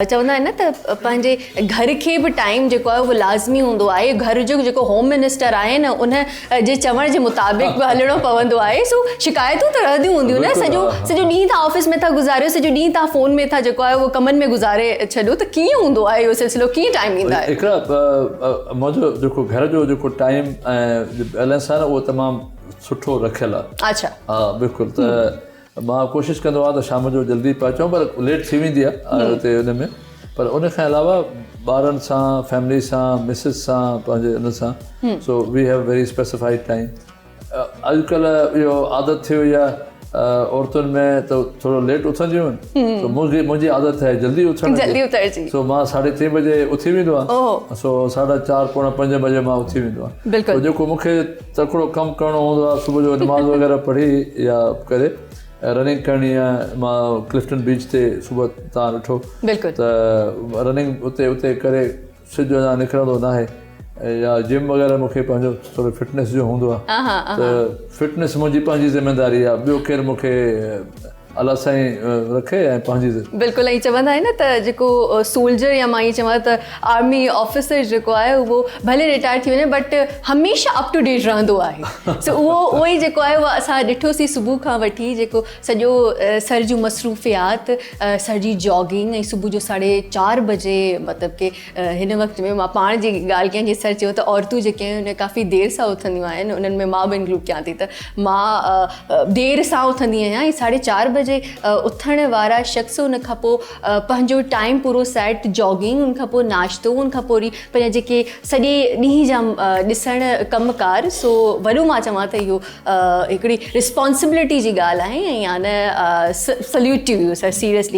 چوندا آهن نه ته پنهنجي گهر کي به ٽائيم جيڪو آهي اهو لازمي هوندو آهي گهر جو جيڪو هوم منسٽر آهي نه ان جي چوڻ جي مطابق به هلڻو پوندو آهي سو شڪايتون ته رهنديون هونديون نه سڄو سڄو ڏينهن تان آفيس ۾ ٿا گذاريو سڄو ڏينهن تان فون ۾ ٿا جيڪو آهي اهو ڪمن ۾ گذاري ڇڏو ته ڪيئن هوندو آهي اهو سلسلو ڪيئن ٽائيم ڏيندا آهيو؟ اقرا منهنجو جيڪو گهر جو جيڪو ٽائيم ۽ بيلنس آهي نه اهو تمام سٺو رکيل آهي اڇا ها بلڪل ته مان ڪوشش ڪندو آهيان ته شام جو جلدي پهچان پر ليٽ ٿي ويندي آهي اتي ان ۾ پر ان کان علاوه ٻارن سان فيملي سان مسز سان پنهنجي ان سان so we have very specified time اڄڪلهه اهو عادت ٿي وئي آهي عورتن ۾ ته ٿورو ليٽ اٿنديون آهن سو منهنجي منهنجي عادت آهي جلدي اٿڻ جلدي اٿڻ جي سو مان ساڍي ٽي بجي اٿي ويندو آهيان سو ساڍا چار پوڻا پنج بجي مان اٿي ويندو آهيان بلڪل جيڪو مونکي تڪڙو ڪم ڪرڻو هوندو آهي صبح جو نماز وغيره پڙهي يا ڪري رننگ ڪرڻي آهي مان ڪلفٽن بيچ تي صبح تان ڏٺو بلڪل ته رننگ اتي اتي ڪري سج اڃا نڪرندو ناهي يا جم وغيره مونکي پنهنجو ٿورو فٽنس جو هوندو آهي ته فٽنس منهنجي پنهنجي ذميداري آهي ٻيو ڪير مونکي الله سائين رکي ۽ پنهنجي. بلڪل ائين چوندا آهن نه ته جيڪو سولجر يا مان ائين چوان ته آرمي آفيسر جيڪو آهي اهو ڀلي رٽائر ٿي وڃي بٽ هميشه اپ ٽو ڊيٽ رهندو آهي سو اهو اهو ئي جيڪو آهي اهو اسان ڏٺوسين صبح کان وٺي جيڪو سڄو سر جون مصروفيات سر جي جاگنگ ۽ صبح جو ساڍي چار بجي مطلب ڪي هن وقت ۾ مان پاڻ جي ڳالهه ڪيان جيئن سر چيو ته عورتون جيڪي آهن اهي ڪافي دير سان اٿنديون آهن انهن ۾ مان به انڪلوڊ ڪيان ٿي ته مان دير سان اٿندي آهيان ۽ ساڍي چار بجي اٿڻ وارا شخص ان کان پوء پنهنجو ٽائيم پورو سيٽ جاگنگ ان کان پوء ناشتو ان کان پوء وري پنهنجا جيڪي سڄي ڏينهن جا ڏسڻ ڪم ڪار سو وڏو مان چوان ته اهو هڪڙي رسپانسبلٽي جي ڳالهه آهي ۽ آن salute to you sir seriously.